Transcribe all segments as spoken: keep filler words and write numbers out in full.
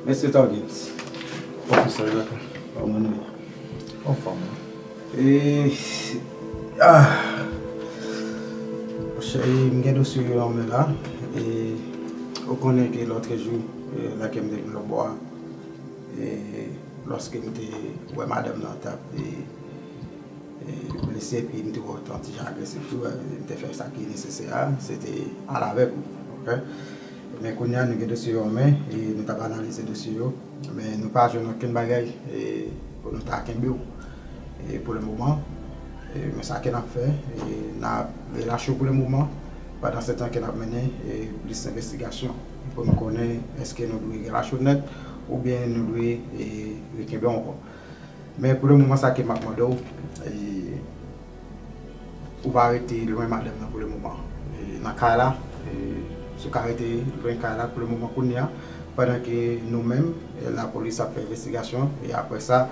Mesye Torgens. Pwofesè Jacquelin. Kòman nou ye? Anfòm wi. E, ah, monchè, m gen dosye yo nan men la. E, ou konnen ke lòtrejou, e, lè ke m te vin lòtbò a, e, lòske m te wè madanm nan t ap, e, e, blese, epi m te wè w te yon ti jan agresif tou, e, m te fè sa ki nesesè a, se te al avèk ou, oke? Men kounye a, nou gen dosye yo an men, e nou t ap analize dosye yo, men nou pa jwenn okenn bagay, e, pou nou ta kenbe w. E, pou le moman, e, men sa ke n ap fè, e, n ap relache w pou le moman, pandan se tan ke n ap mennen, e, plis envestigasyon, pou nou konnen èske nou dwe relache w nèt, oubyen nou dwe, e, rekenbe w ankò. Men pou le moman, sa ke m ap mande w, e, ou pa rete lwen madanm nan pou le moman. E, nan kay la, e, si w ka rete lwen kay la pou le moman kounye a, pandan ke nou menm, e, lapolis ap fè envestigasyon, e apre sa,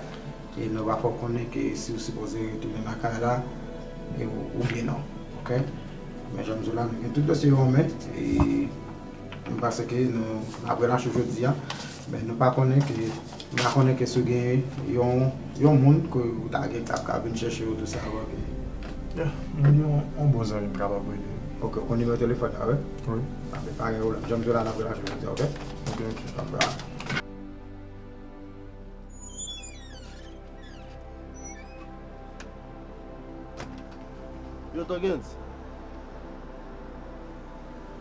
e, nou va fè w konnen ke si w sipoze retounen nan kay la, e, ou, oubyen non. Oke? Men jan m di w la, nou gen tout dosye yo an men, e, M panse ke nou, n ap relache w jodi a, men nou pa konnen ke, m pa konnen ke si w gen yon, yon moun ke ou ta gen k ap ka vin chèche w tou sa avan ke. Ya, m gen yon, yon bon zanmi m kapab rele. Oke, ou konn nimewo telefòn nan, wi? Wi. A, men pa gen pwoblèm. Jan m di w la, n ap relache w jodi a, oke? Oke, oke. Oke. Yo, Torgens.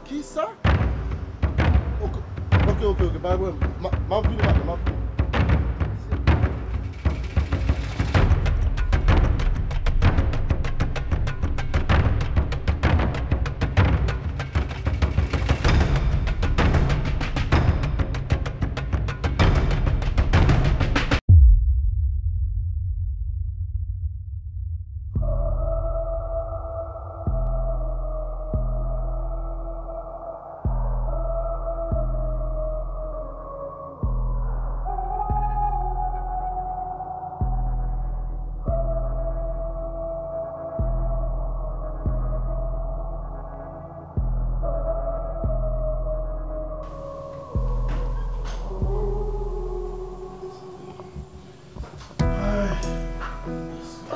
Kisa? Oke, oke, oke, oke, pa gen pwoblèm. M a, m ap vini maten, m ap vini.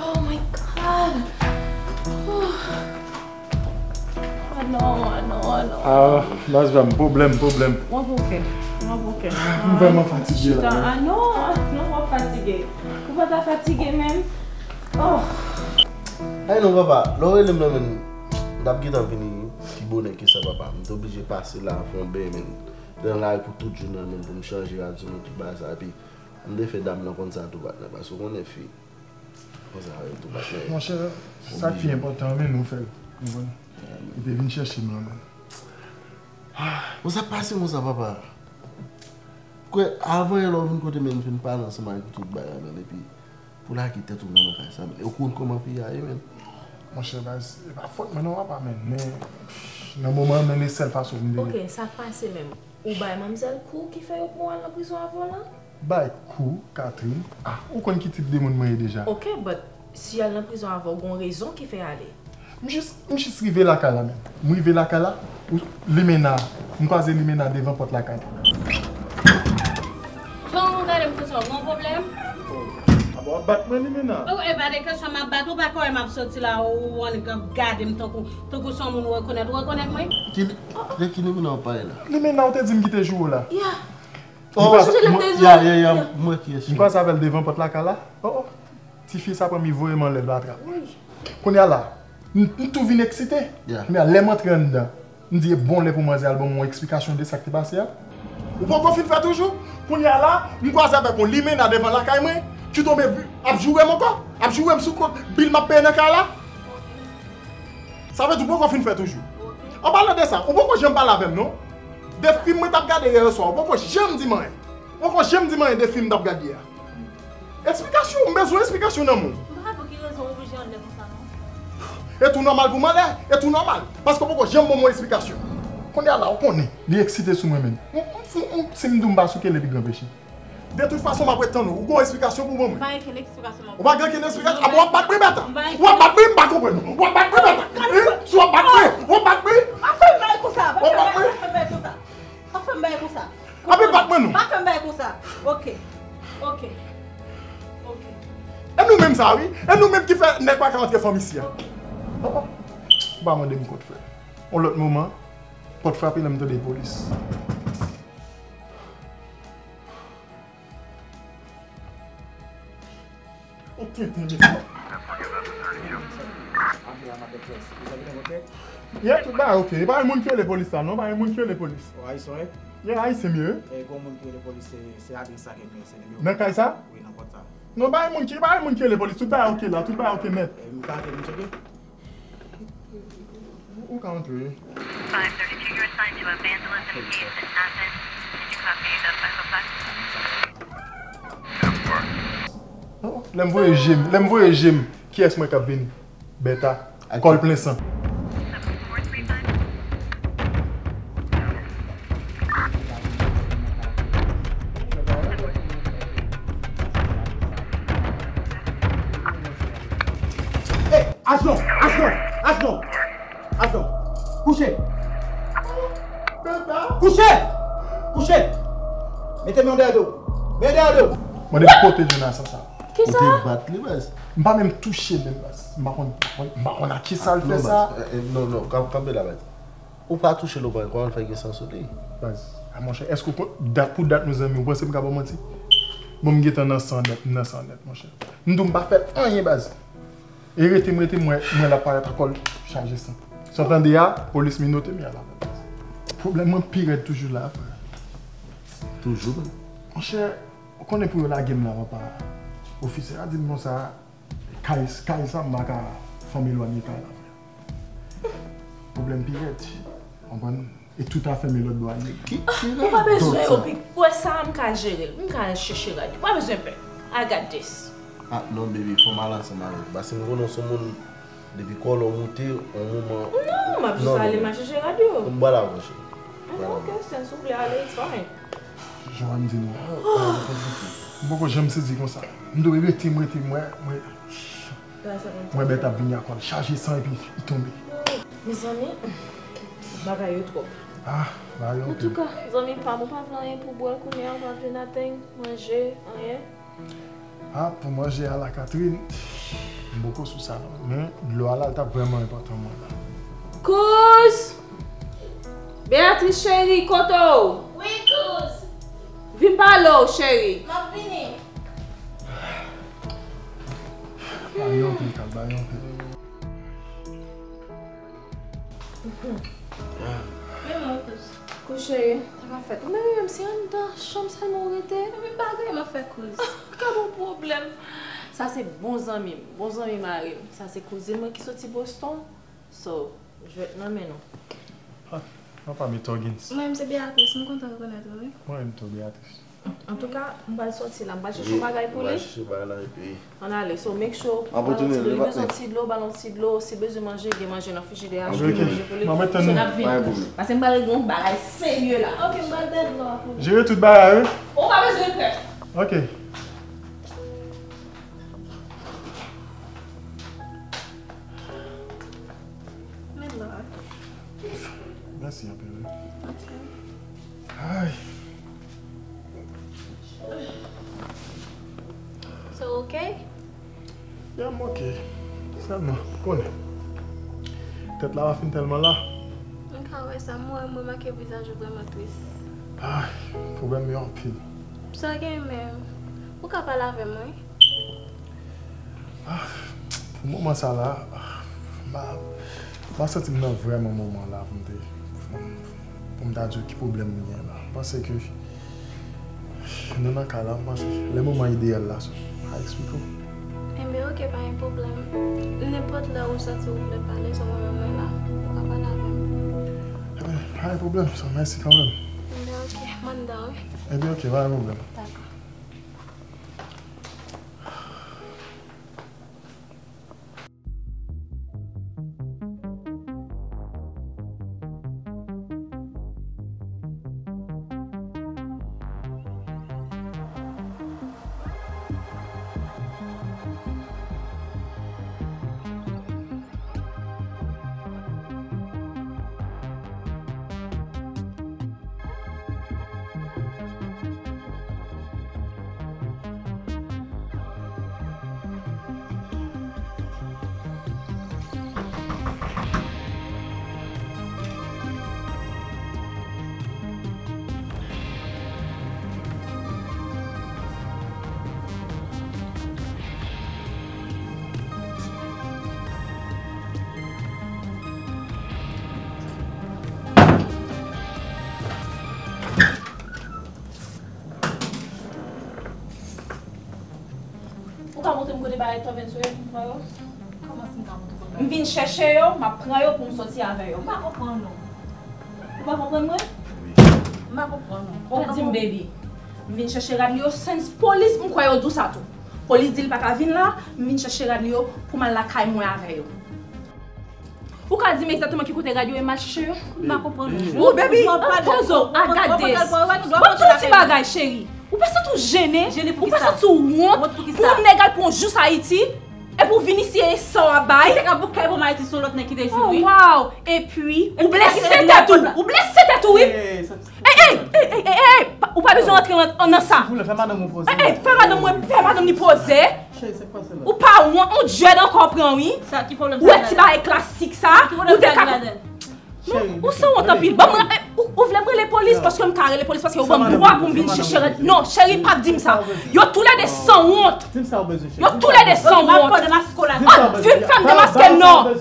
Oh my God! Oh non, oh non, oh non. Ah, baz pa m, pwoblèm, pwoblèm. W ap oke, w ap oke. Ah, m vrèman fatige la. Ah non, ah non, w ap fatige. Ou pa ta fatige menm. Oh. Ay non, papa, lè w rele m nan, men, m t ap gentan vini pi bonè ke sa, papa. M te oblije pase la, fè yon beny, men. Nan lari pou tout jounen an, men, pou m chanje radyo, men, tout bagay sa, epi m te fè dam nan konn sa tou, patnè, paske w konnen fi konn sa avè l tou, patnè. Monchè, sa k pi enpòtan an, men, nou fè l, konprann? Li te vin chèche m lan, men. Bon, sa pase konsa, papa. Kwè, avan yè lè w vin kote m, men, m fin pale ansanm avèk tout bagay, men, epi pou lage tèt ou nan kay sa, men, ou konn kòman peyi a ye, men. Monchè, baz, e pa fòt mwen non, papa, men, men, nan moman an, men, e sèl fason pou m te gen. Oke, sa k pase menm? Ou bay manmzèl kou ki fè yo pran w al nan prizon avè w lan? Bay kou, Catherine? Ah, ou konn ki tip de moun mwen ye deja. Oke, but si y al nan prizon avè w, gon rezon ki fè y ale. M jis, m jis rive lakay la menm. M rive lakay la, ou, Limena, m kwaze Limena devan pòt lakay. Jan w gade m konsa, w gen yon pwoblèm? Aba w ap bat mwen, Limena? Oh, e pa de kesyon m ap bat ou, pa kwè m ap soti la, ou, ou annik ap gade m tankou, tankou se yon moun ou rekonèt. Ou rekonèt mwen? Ki, de ki Limena w ap pale la? Limena, ou te di m kite jou w la. Yeah. Oh, m kwaze, ya, ya, ya, m wè kiyès li. M kwaze avè l devan pòt lakay la. Oh, oh. Tifi sa pran m, li voye m anlè, l pa trap. Kounye a la, m, m tou vin eksite. Kounye a, lè m antre anndan, m di, e bon lè pou manzè al ban m yon eksplikasyon de sa k te pase a. Ou poko fin fè toujou? Kounye a la, m kwaze avèk yon Limena devan lakay mwen, ki tonbe ap joure m ankò, ap joure m sou kont bil m ap peye nan kay la. Sa vle di ou poko fin fè toujou. An palan de sa, ou poko janm pale avè m non. De fim mwen t ap gade yè swa, ou poko janm di m anyen. Ou poko janm di m anyen de fim m t ap gade a. Eksplikasyon, m bezwen eksplikasyon nan men w. M pa konn ki rezon ou oblije anlè konsa non. E tou nòmal pou m anlè, e tou nòmal. Paske ou poko janm ban m yon eksplikasyon. Kounye a la, ou konnen, li eksite sou mwen menm. M, m, m, m, si m di w m pa sou kele pi gran peche. De tout fason, m ap ret tann ou. Ou gen yon eksplikasyon pou ban mwen? M pa gen kenn eksplikasyon m ap ba w. Ou pa gen kenn eksplikasyon? A bon, w ap bat mwen, bèta? M pa gen kenn. W ap bat mwen, m pa konprann. W ap bat mwen, bèta? Hein? Si w ap bat mwen, w ap bat mwen? Pa fè m bagay konsa. W ap bat mwen? Pa fè m bagay konsa. Pa fè m bagay konsa. Ap bat mwen non. Pa fè m bagay konsa. Ok. Ok. Ok. E nou menm sa wi. E nou menm ki fè nèg pa ka antre fanm isi a. Oh, oh. Ou pa mande m kòd frè. On lòt moman, pòt frape lè m tande polis. Ou tenten mesye. Yeah, tout bagay ok. E pa gen moun ki rele polis la non, pa gen moun ki rele polis. Oh, Ayisyen, wi? Yeah, Ayisyen m ye. E gon moun ki rele polis, se, se adrès sa ke m gen, se nimewo. Nan kay sa? Wi, nan pòt sa. Non, pa gen moun ki, pa gen moun ki rele polis, tout bagay ok la, tout bagay ok nèt. E m ka antre m tcheke? Ou, ou ka antre. Five thirty-two, you're assigned to evangelism case in Athens. Did you copy the five oh five? Oh, lè m voye je m, lè m voye je m, kiyès mwen k ap vini? Bèta. Kò l plen san. Hey, ajan, ajan, ajan, ajan. Kouche. Kouche. Kouche. Mete men dèyè do. Men dèyè do. Mande kote Jonathan sa. Kisa? Ou te bat li, baz. M pa menm touche menm, baz. M pa konn, m pa konn a kisa l fè sa. Non, baz. Eh, eh, non, non, kan-, kanpe la, baz. Ou pa touche l, ou pa, kòman l fè gen san sou li? Baz, a monchè, èske w konn, dat pou dat nou zanmi, ou panse m ka ba w manti? Bon, m gentan nan san nèt, m nan san nèt, monchè. M di w m pa fè l anyen, baz. E rete m, rete m, mwen, mwen la parèt ankò l chaje san. Sa w tande a, polis minote m, y al avè l. Pwoblèm mwen pi rèd toujou la, frè. Toujou menm? Monchè, ou konnen pou yo lage m la, papa. Ofisyè a di m konsa, kay, kay sa, m pa ka fè m elwanye kay la, frè. Pwoblèm pi rèd, konprann? E tout afè m e lòt bò a li ye. Ki, ki rèd? Ou pa bezwen, Opik. Wè sa a, m ka jere l. M ka al chèche rad yo. Ou pa bezwen pè. I got this. Ah, non, baby, fò m al ansanm avè w. Paske m konnen w se yon moun, depi kòlè w moute, yon moman. Non, m ap jis ale, m al chèche rad yo. M pral avè w, cheri. Ah, ok, si w vle ale, it's fine. Jan m di nou. M poko janm sezi konsa. M dwe rete, m rete, mwen, mwen. Mwen bèt ap vini ak kò l chaje san epi li tonbe. Mezanmi, bagay yo twòp. Ah, bagay yo anpil. Antouka, zanmi pa m, ou pa vle anyen pou bwè kounye a, ou pa vle nothing, manje, anyen? Ah, pou manje a la, Catherine, m poko sou sa non. Men dlo a la, l t ap vrèman enpòtan mwen la. Kouz! Beatrice cheri, kote w? Wi, kouz. Vin pale w, cheri. M ap vini. Ba yo anpil, Kat, ba yo anpil. Men mwen, kouz. Kouz cheri, sa ka fèt. Ou menm, menm si anndan chanm sèlman ou rete. Epi bagay m ap fè, kouz. Ka bon pwoblèm. Sa se bon zanmi m, bon zanmi mari m. Sa se kouzin mwen ki soti Boston. So, jwèt nan men nou. Ah, papa m e Toggins. Mwen menm se Beatrice, m kontan rekonèt ou, wi. Mwen menm tou, Beatrice. Antouka, m pral soti la, m pral chèche yon bagay pou li. Wi, m pral chèche bagay la epi. Ann ale, so make sure, ba l yon ti dlo, li bezwen ti dlo, ba l yon ti dlo, si l bezwen manje, gen manje nan frijidè a, manje pou li. Ok, ok. Mwen mèt tann nou. So n ap vin. Pa gen pwoblèm. Paske m pral regle yon bagay serye la. Ok, m pral dèyè dlo a pou li. Jere tout bagay, wi. Ou pa bezwen pè. Ok. Men la. Mèsi anpil, wi. Ok. Ay. So, ok? Yeah, m ok. Sèlman, konnen. Tèt la pa fin tèlman la. M ka wè sa, m wè, m remake vizaj ou vrèman tris. Ay, pwoblèm yo anpil. Sa gen menm. Ou ka pale avè m, wi. Ah, pou moman sa la, ah, m pa, m pa santi m nan vrèman moman la pou m te, pou m, pou m ta di w ki pwoblèm m gen la. M panse ke nou nan ka la, m panse lè moman ideyal la, so, m a eksplike w. Enben, ok, pa gen pwoblèm. Nenpòt lè ou santi ou vle pale, se mwen menm mwen la. Ou ka pale avè m. Enben, pa gen pwoblèm, so, mèsi kanmenm. Enben, ok, m anndan, wi. Enben, ok, pa gen pwoblèm. Dakò. Ou ka montre m kote bagay Tòvens yo ye pou m pran yo? Kòman si m ka montre w bagay? M vin chèche yo, m ap pran yo pou m soti avè yo. M pa konprann ou. Ou pa konprann mwen? M pa konprann ou. Ou ka di m, baby. M vin chèche rad li yo, since polis, m kwè yo di w sa tou. Polis di l pa ka vin la, m vin chèche rad li yo pou m al lakay mwen avè yo. Ou ka di m egzakteman ki kote rad yo e m al chèche yo? M pa konprann ou. Ou, baby, poze w, I got this. Bon, ti bagay, cheri. Ou pa santi w jennen? Ou pa santi w wont pou yon nèg al pran w jous Ayiti? Epi w vin isi e sa w ap bay? Ou te ka bout kay pou m Ayiti, se yon lòt nèg ki te jwenn, wi. Oh, wow! Epi, ou blese tèt ou! Ou blese tèt ou, wi! Ey, ey, ey, ey, ey, ey, pa- ou pa bezwen rantre nan, nan sa. Ey, ey, fè madanm mwen, fè madanm li poze. Ou pa wont, yon dread ankò pran, wi. Ou wè ti bagay klasik sa? Ou te ka. Non, ou sanwont anpil. Ban m ra- eh, ou, ou vle m rele polis paske m ka rele polis paske yo ban m dwa pou m vin chèche rad. Non, cheri, pa di m sa. Yo toulède sanwont. Yo toulède sanwont. Ah, vin fè m demaske m non.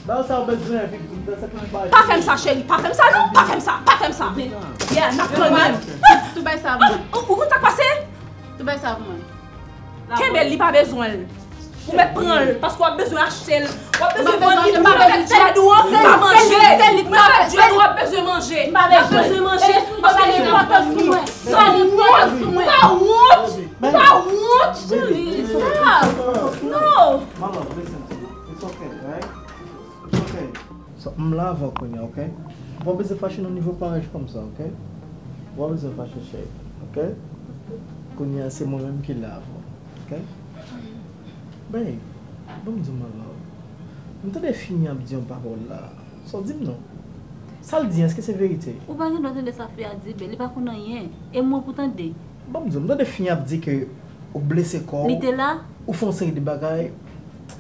Pa fè m sa, cheri. Pa fè m sa, non. Pa fè m sa. Pa fè m sa. Yeah, n ap pran menm. Tou bay sa pou mwen. Ou, ou konn sa k pase? Tou bay sa pou mwen. Kenbe l, li pa bezwen l. Ou mèt pran l, paske w ap bezwen achte l. W ap bezwen vann li, pou w mèt dread ou an, pa manje. Ou mèt dread ou, w ap bezwen manje. W ap bezwen manje, paske li enpòtan pou mwen. Sanwont, ou pa wont, ou pa wont. Stop. No. Mama, listen to me. It's okay, right? It's okay. So, m la avè w kounye a, ok? Ou pa bezwen fache nan nivo parèy kòmsa, ok? Ou pa bezwen fache, cheri, ok? Kounye a, se mwen menm ki la avè w, ok? Babe, ban m di w, my love. M tande fi a ap di yon pawòl la. Sa w di m non? Sa l di an, èske se verite? Ou pa gen dwa tande sa fi a di, babe. Li pa konn anyen. E mwen pou tande. Ban m di w, m tande fi a ap di ke ou blese kò w. Li te la? Ou fè yon seri de bagay.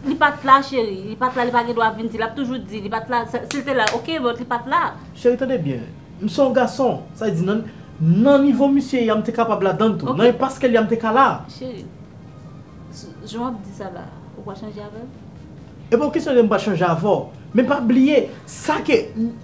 Li pa t la, cheri. Li pa t la, li pa gen dwa vin di. L ap toujou di, li pa t la. Si l te la, ok, but li pa t la. Cheri, tande byen. M se yon gason. Sa vle di, nan, nan nivo misye ye a, m te kapab ladann tou. Ok. Nan espas ke l ye a, m te ka la. Cheri, jan w ap di sa la, ou pral chanje avè l? E pa yon kesyon de m pral chanje avè w. Men pa bliye, sa ke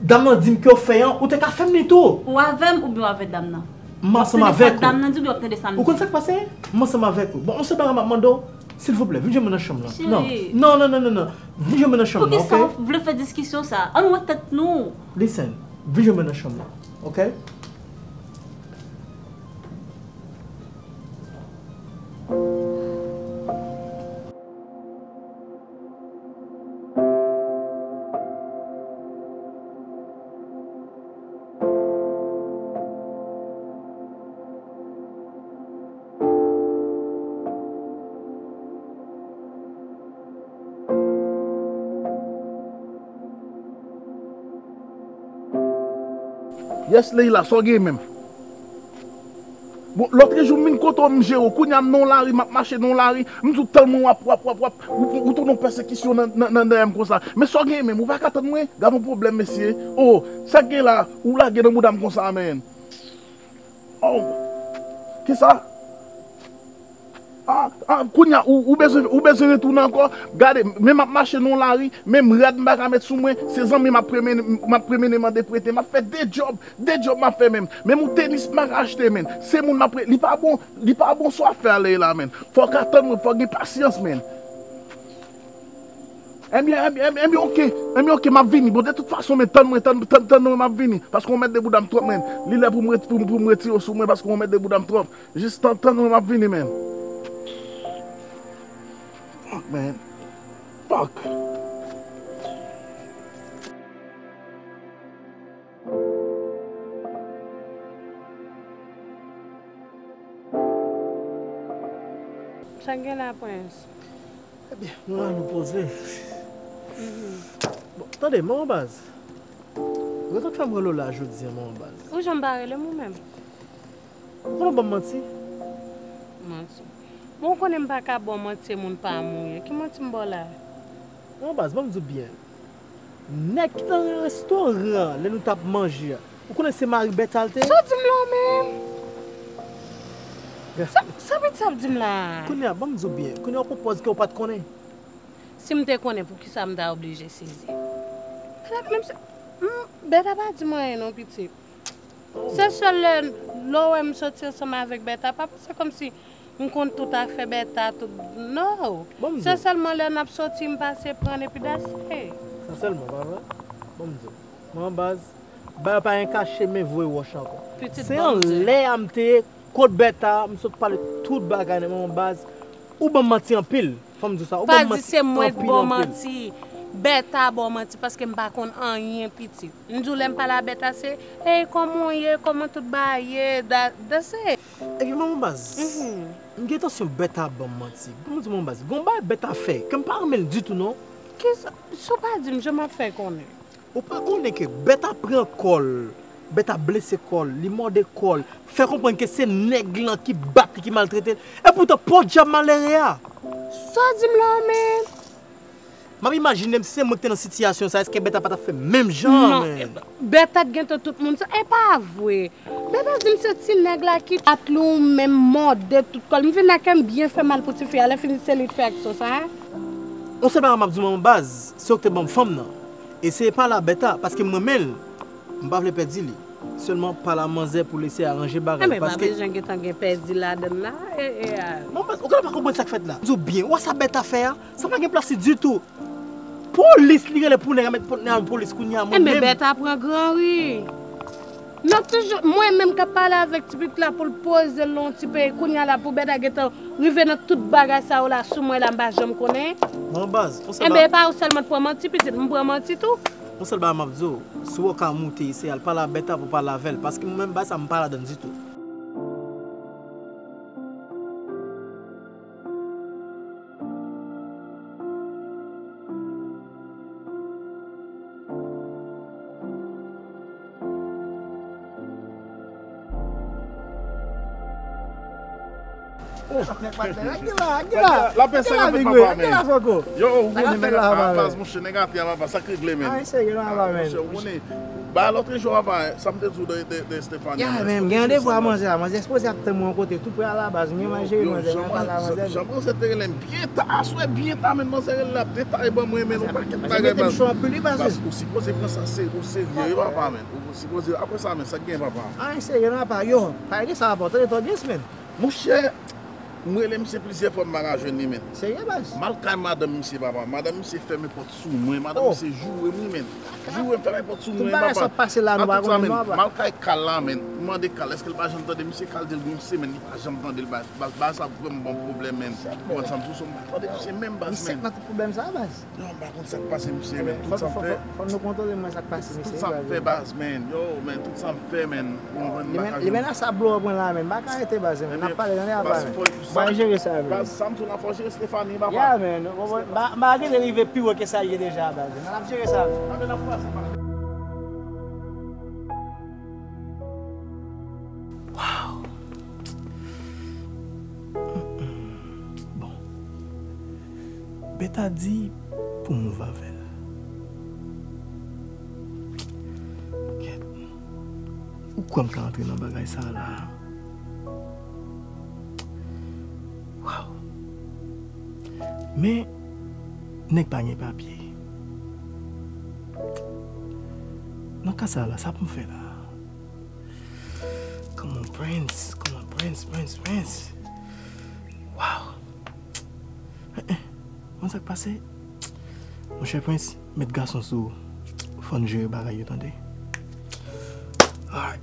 dam nan di m ke w fè an, ou te ka fè m li tou. Ou avè m oubyen w avè dam nan? M ansanm avèk ou. Dam nan di w ap tande sa m di. Ou konn sa k pase? M ansanm avèk ou. Bon, yon sèl bagay m ap mande w, silvouplè, vin jwenn mwen nan chanm lan. Non. Non, non, non, non, non. Vin jwenn mwen nan chanm lan, ok? Poukisa w vle fè diskisyon sa? Ann wè tèt nou. Listen, vin jwenn mwen nan chanm lan, ok? Yes, Leila, sa w gen menm? Bon, lòtrejou m vin kote w, m jere w. Kounye a m nan yon lari, m ap mache nan yon lari, m di w tann mwen w ap, w ap, w ap, w ap, ou, ou tounen yon pèsekisyon nan, nan, nan dèyè m konsa. Men sa w gen menm, ou pa ka tann mwen? Gad yon pwoblèm, mesye. Oh, sa k gen la, ou lage nan bouda m konsa, man. Oh, kisa? Ah, ah, kounye a, ou, ou bezwen, ou bezwen retounen ankò? Gade, men m ap mache nan yon lari, menm rad m pa ka met sou mwen, se zanmi m ap premene, m ap premene mande prete, m ap fè de djòb, de djòb m ap fè menm. Menm yon tenis m pa ka achte, menm. Se moun m ap re-, li pa bon, li pa bon sa w ap fè a Leila, menm. Fò w ka tann mwen, fò w gen pasyans, menm. Ebyen, ebyen, ebyen, ebyen, oke. Ebyen, oke, m ap vini. Bon, de tout fason, men tann mwen, tann, tann, tann mwen, m ap vini. Paske w mèt de bouda m twòp, menm. Li lè pou m ret-, pou, pou m retire w sou mwen, paske w mèt de bouda m twòp. Jis tann, tann mwen, m ap vini, menm. Fuck, man. Fuck. Sa k gen la, Prince? Ebyen, mwen la nou poze. Bon, tande, manman baz. Rezon k fè m rele w la jodi a, manman baz. Ou janm pa rele m ou menm? Ou konnen w ban m manti? Manti. Bon, ou konnen m pa ka ba w manti, se moun pa m ou ye. Ki manti m ba w la? Manman baz, ban m di w byen. Nèg ki te nan restoran an, lè nou t ap manje a, ou konnen se mari Bèta l te ye? Sa w di m la menm? Sa, sa pitit sa ap di m la? Kounye a, ban m di w byen. Kounye a, ou pran pòz ke ou pa t konnen. Si m te konnen, poukisa m ta oblije sezi? Bèta pa menm se, m, Bèta pa di m anyen non, pitit. Se sèl lè, lè w wè m soti ansanm avèk Bèta, pa panse kòmsi M konn tout afè Bèta, tout. No. Bon, m di Se w. Sèlman lè n ap soti, m pase pran epi dase. Sa sèlman, pa vre? Bon, m di w. Mwen, baz, bagay pa gen kache, men voye wòch ankò. Pitit Se bon Dye. Anlè a m te ye, kot Bèta, m sot pale tout bagay nan mwen, baz. Ou ban m manti anpil. Fò m di w sa, ou Pa ban m di manti se mwen k anpil, ba w anpil. Manti. Bèta ba w manti paske m pa konn anyen, pitit. M di w lè m pale a Bèta se, "Ey, kòman w ye? Kòman tout bagay ye?" Da, dase. Epi manman baz, Mhm. M gen entansyon Bèta ban m manti. Pou m di manman baz, gon bagay Bèta fè, ke m pa renmen l ditou non. Kisa? Si w pa di m, jan m ap fè konnen? Ou pa konnen ke Bèta pran kò l, Bèta blese kò l, li mòde kò l, fè konprann ke se nèg lan ki bat li, ki maltrete l. Epoutan, podyab malere a. Sa w di m la, men? M ap imajine m si se mwen ki te nan sitiyasyon sa, èske Bèta pa t ap fè menm jan an, Non, men? Bèta t gentan tout moun sa, e pa vre. Bèta di m se ti nèg la ki bat li, ou menm mòde tout kò l. M vin la kè m byen fè mal pou tifi a, lè fini se li t fè aksyon sa a. On sèl bagay m ap di w, manman baz, se ou ki te ban m fanm nan. Eseye pale a Bèta, paske m renmen l. M pa vle pèdi li. Sèlman pale a manzè pou l eseye aranje bagay. Enben, pa Paske bezwen gentan gen pèdi ladann la. E, e, a. Manman baz, ou genlè pa konprann sa k fèt la. M di w byen, ou wè sa Bèta fè a? Sa pa gen plas li ditou. Polis, li rele pou nèg a met pot nèg a nan polis kounye a, mwen Enben, menm. Bèta pran gran ri. N ap toujou, mwen menm k ap pale avèk ti pitit la pou l poze l nan yon ti peyi. Kounye a la pou Bèta gentan rive nan tout bagay sa yo la sou mwen la, m pa janm konnen. Manman baz, on sèl Enben, bagay, e pa ou sèlman t pran manti, pitit, m pran manti tou. On sèl bagay m ap di w, si w ka moute isi, al pale a Bèta pou pale avè l, paske mwen menm bagay sa m pa ladann ditou. Nèg patnè, nèg ki la, nèg ki la. Lapè sa ka fèt papa, men. Yo, ou konnen nèg a baz, monchè, nèg atè a papa, sa k regle, men. Ay, serye non, papa, men. Monchè, ou konnen. Ba, lòt jou, papa, sa m te di w de, de, de Stephanie. Ya, men, gen randevou a manzè a. Manzè sipoze ap tann mwen yon kote, tou prè a la baz. M gen manje manzè, mwen pale a manzè. Jan manzè te rele m byen ta, aswè byen ta, men manzè rele l ap detale ban mwen, men yon pakèt bagay, baz. Baz, ou sipoze pran sa se, o serye, wi, papa, men. Ou sipoze, apre sa, men, sa k gen, papa? Ay, serye non, papa. Yo, pa rete sa, papa. Tande, tande, men. Monchè, m rele misye plizyè fwa, m pa ka jwenn li, men. Serye, baz? M al kay madanm misye, papa. Madanm misye fèmen pòt sou mwen. Madanm misye joure m, wi, men. Joure m, fèmen pòt sou mwen, papa. Tout bagay sa ap pase la, nou pa konnen non, baz. M al kay Kal la, men. M mande Kal, èske l pa janm tande misye? Kal di l gen yon semèn, li pa janm tande l, baz. Baz, baz sa vrèman ban m pwoblèm, men. Ou konprann sa m di w, m pa tande misye menm, baz, men. Misye k nan tout pwoblèm sa, baz. Non, m pa konn sa k pase misye, men. Tout sa m fè. Fò, fò, fò, fò nou kontwole mwen sa k pase misye, baz. Tout sa m fè, baz, men. Yo, men, tout sa m fè, men. Ou konprann, m pa ka jwenn li. Limena sa blow up mwen la, men. M pa ka rete, baz, men. N ap pale, tande, apa, men. Mwen jere sa, men. Baz, sa m tou la fò jere Stephanie, papa. Ya, men. Ou konprann? M pa, m pa gentan rive pi wo ke sa l ye deja, baz. N ap jere sa, men. Anben, n ap pase, papa. Wow. Mm-mm. Bon. Bèta di pou move avè l. Kèt. Ou kwè m ka antre nan bagay sa a la? Wow. Men, nèg pa gen papye. Nan ka sa a la, sa pou m fè la? Come on, Prince. Come on, Prince, Prince, Prince. Wow. Eh, eh. Konn sa k pase? Monchè Prince, met gason sou ou. Fò n jere bagay yo, tande. Alright.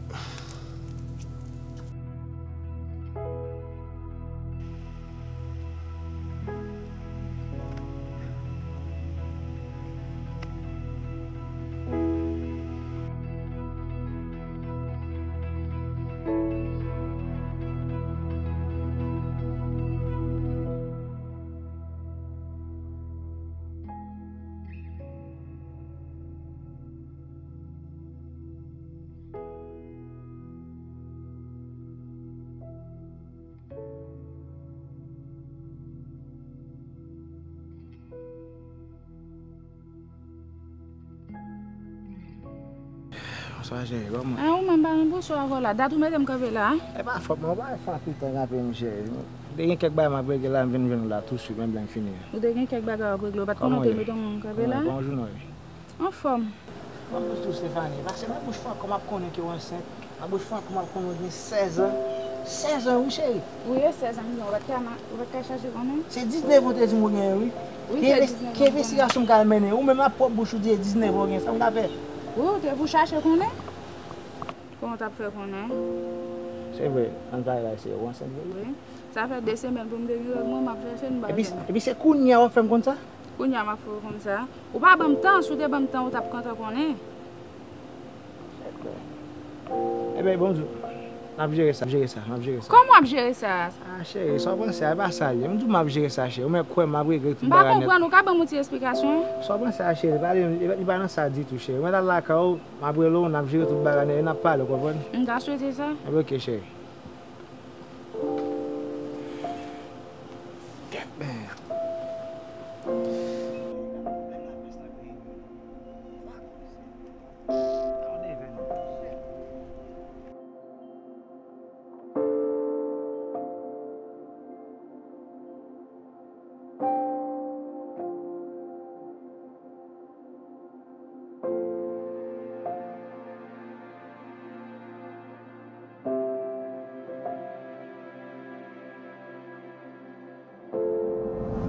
Sa jere, kòman? Ah, ou menm pa menm pou sou avè w la. Dat ou mete m kanpe la, a? E pa fòt mwen, ou pa fè anpil tan kanpe, monchè. Te gen kèk bagay m ap regle la, m vin jwenn ou la touswit, menm lè m fini. Ou te gen kèk bagay w ap regle, ou pa t konnen w te mete m kanpe la? Kòman w ye? Anfòm. Ban m plis tou, Stephanie. Pase nan bouch Franco, m ap konnen ke w ansent. Nan bouch Franco, m ap konnen w gen sèz an. Sèz an wi, cheri. Wi, e sèz an m gen, ou pa t ka ma-, ou pa t ka chache konnen? Se diznèf an w te di m ou genyen, wi. Wi, se diznèf an m konnen. Ki envestigasyon m ka al mennen? Ou menm ak pwòp bouch ou di e diznèf an w genyen, sa m ka fè? Wi, ou te pou chache konnen. Kòman w t ap fè konnen? Se vre, ann pale la, se ou ansent vre? Wi. Sa fè de semèn pou m te gen règ mwen, m ap chache, m pa jwenn. Epi, epi se kounye a w ap fè m konn sa? Kounye a m ap fè w konn sa. Ou pa ban m tan, si w te ban m tan, ou t ap kontan konnen. Ebyen, bon, m ap jere sa, m ap jere sa, m ap jere sa. Kòman w ap jere sa? Ah, cheri, sa w panse a, e pa sa l ye. M di w m ap jere sa, cheri. Ou mèt kwè m, m ap regle tout bagay nèt. M pa konprann, ou ka ban m yon ti esplikasyon? Sa w panse a, cheri, li pa, li pa nan sa ditou, cheri. Mwen al lakay ou, m ap rele w, n ap jere tout bagay nèt, n ap pale, w konprann? M ta swete sa. Ebyen, oke, cheri. Gèt men.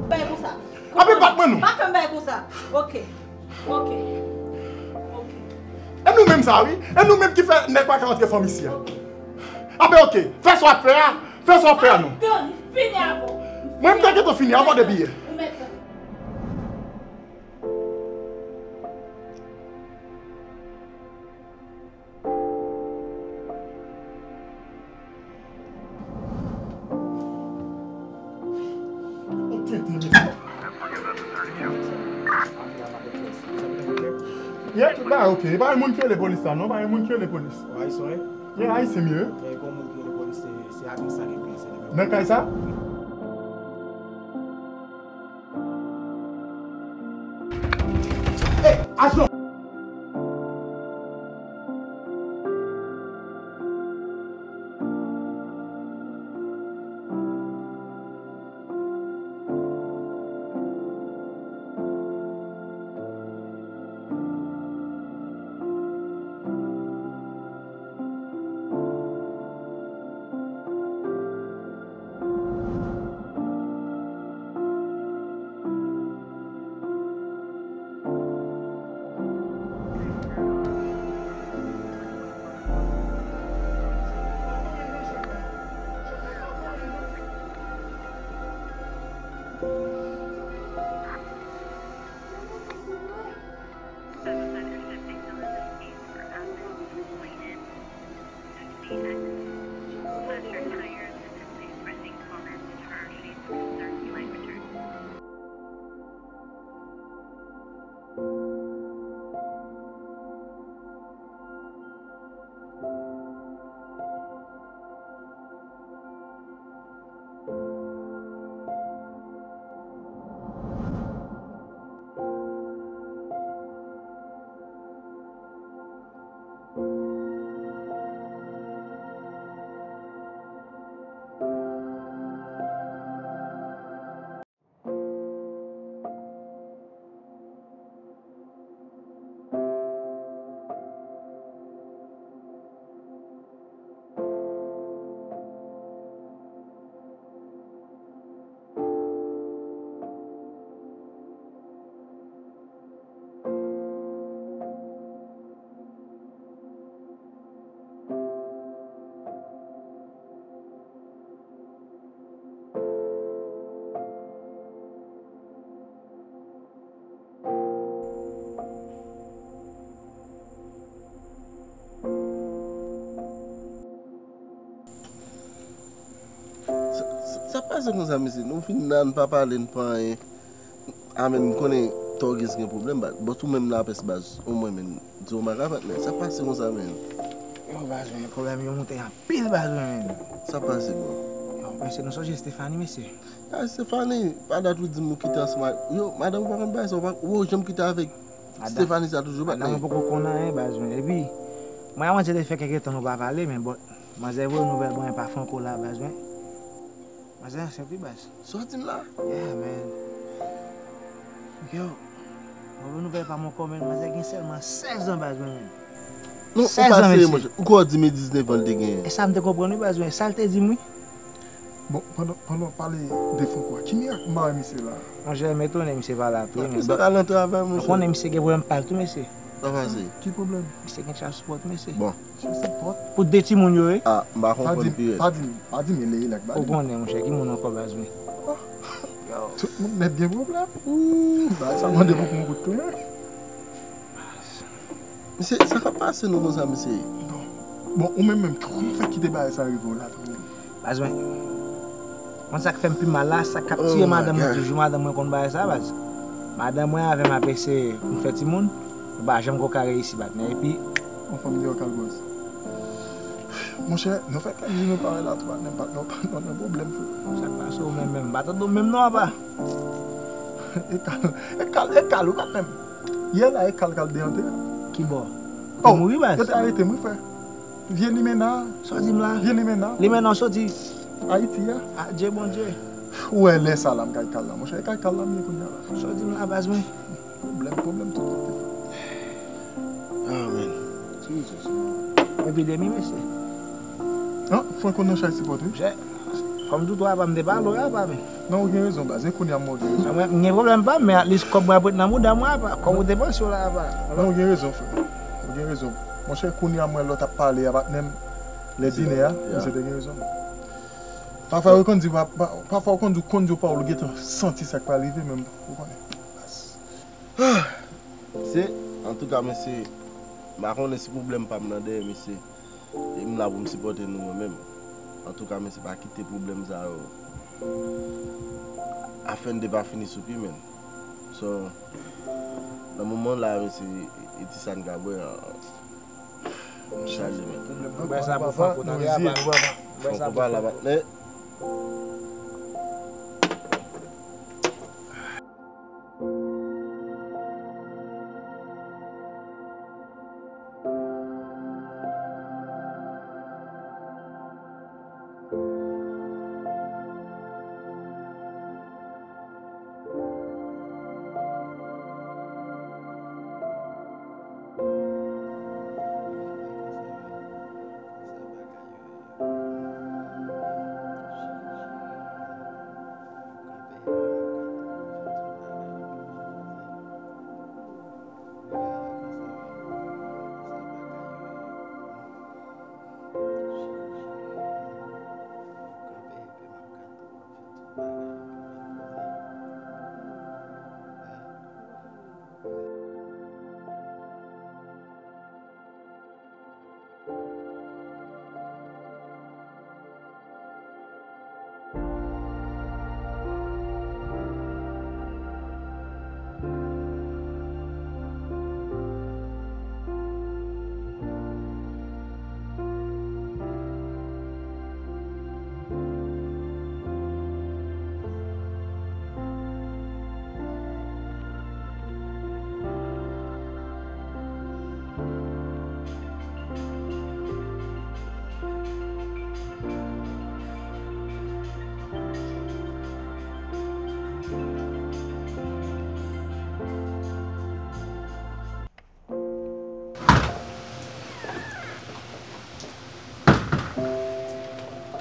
Bagay konsa. Ape bat mwen non. Pa fè m bagay konsa. Oke. Oke. Oke. E nou menm sa wi. E nou menm ki fè nèg pa ka antre fanm isi a. Ape oke. Fè sa w ap fè a. Fè sa w ap fè a non. Mwen m te gentan fini avan depi yè. Ou mèt tande. Yeah, tout bagay oke. E pa yon moun ki rele polis la, non. Pa yon moun ki rele polis. Ayisyen, wi. Yeah, ayisyen m ye. E kon moun ki rele polis, se, se ajan sa ki peye, se li menm. Nan kay sa? Hey, ajan! Sa, sa, sa pase konsa, mesye? Nou vin la, n pa pale, n pa anyen. Amèn, m konnen Tògis gen pwoblèm, but ou menm lapès, baz, omwen, men, di w m pa ka fèt, men sa pase konsa, men. Yo, baz, men, pwoblèm yo moute anpil, baz, men. Sa pase, bro? Yo, mesye, nou sonje Stephanie, mesye? Ah, Stephanie, pa dat ou di m ou kite ansanm ak, yo, madanm ou pa konn bagay sa, ou pa, ou janm kite avèk Stephanie sa toujou, bat men. Madanm ou poko konn anyen, baz, men. Epi, mwen, avan, te fè kèk tan nou pa pale, men, bon, manzè voye nouvèl mwen pa Franco la, baz, men. Manzè ansent wi, baz. Sa w di m la? Yeah, man. Yo, mwen voye nouvèl pa m ankò, men manzè gen sèlman sèz an, baz, mwen menm. Non, ou sèz pa an, serye, mesye. Monchè. Ou kwè w di m e diznèf an l te genyen? E sa m te konprann, wi, baz, men sa l te di m, wi. Bon, pandan, pandan w pale de Franco a, ki mirak m pa wè misye la? Monchè, m etone misye pa la tou, wi, men sa ka nan travay, monchè. Ou konnen misye gen pwoblèm pa l tou, mesye. Sa pase? Ki pwoblèm? Misye gen child support, mesye. Bon. Child support? Pou de timoun yo, wi. Ah, m pa konprann pi red. Pa di m, pa di m, pa di m e Leila k ba li. Ou konnen, monchè, ki moun ankò, baz, wi. Tout moun nèt gen pwoblèm. Ooh, bagay sa mande pou pran kout kle. Mesye, sa k ap pase nou konsa, mesye? Bon, bon, ou menm menm, kòman w fè kite bagay sa rive w la tou menm? Baz mwen, konn sa k fè m pi mal la, sa k ap tiye madanm mwen toujou, madanm mwen konn bagay sa, baz. Madanm mwen avè m ap eseye pou n fè timoun, nou pa janm ko ka reyisi, patnè, epi yon fanm deyò k al gwòs. Monchè, nou fè kèk jou nou pa wè la tou, patnè, patnè, nou nan pwoblèm, frè. Sa k pase w menm menm? M pa tande w menm non, apa. E kal, e kal, e kal, ou patnè m. Yè la, e kal k al deyante a. Ki bò? Ou te mouri, baz? Yo te arete m, wi, frè. Vye limena. Sa w di m la? Vye limena. Limena w soti Ayiti a. Adye Bondye. Ou wè lè sa la m kay kal la, monchè. E kay kal la m ye kounye a la. Sa w di m la, baz mwen? Pwoblèm, pwoblèm tout kote. Ah, men. Jesus, man. Epidemi, mesye. Ah, Franco nan chay sipòte, wi. Monchè, fò m di w tou, apa, m te pale w, apa, men. Non, ou gen rezon, baz. E kounye a m wè w gen rezon. Mwen, m gen pwoblèm pa m, men at least kòb mwen ap ret nan mouda mwen, apa. Kòb ou depanse w la, apa. Non, ou gen rezon, frè. Ou gen rezon. Monchè, kounye a m wè lè w t ap pale a patnè m lè dinè a, misye te gen rezon. Pafwa yo konn di, pa, pa, pafwa yo konn di, konn di w pawòl, ou gentan santi sa k pral rive, men ou konnen. Mesye, antouka, mesye, m pa konnen si pwoblèm pa m nan dèyè, mesye. E m la pou m sipòte nou, mwen menm. Antouka, mesye, pa kite pwoblèm sa yo afèn de pa fini sou pye, men. So, nan moman la, mesye, e, e ti sa n ka bwè a, m chaje, men. Bwè sa pou Franco, tande, apa. Bwè sa pou Franco.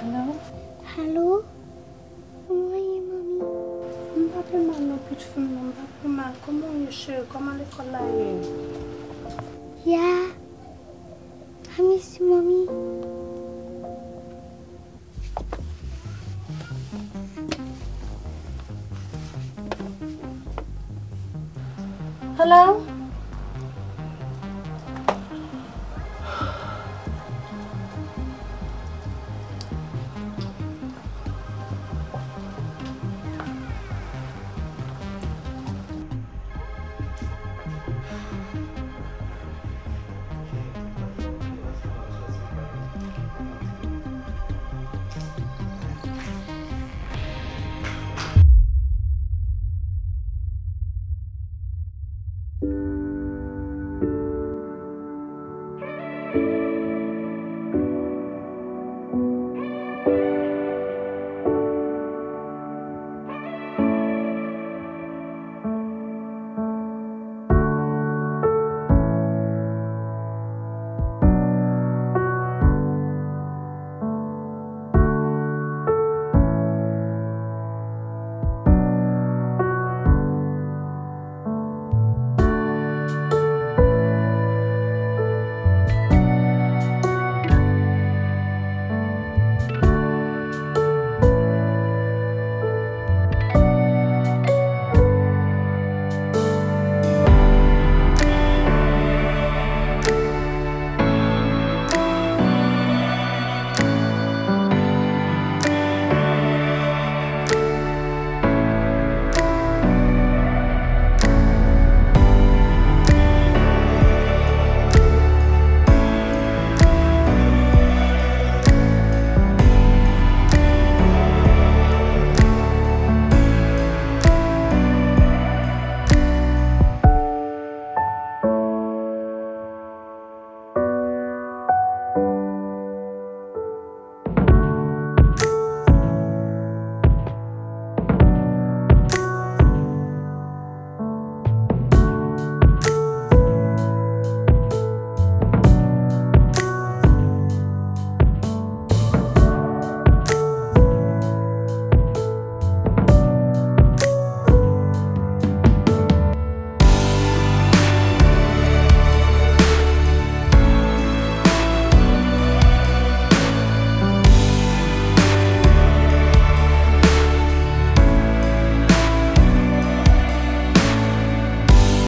Alo? Alo? Kòman w ye, manmi? M pa pi mal non, pitit fi m nan, m pa pi mal. Kòman w ye, cheri? Kòman lekòl la ye? Ya, I miss you, manmi. Hello?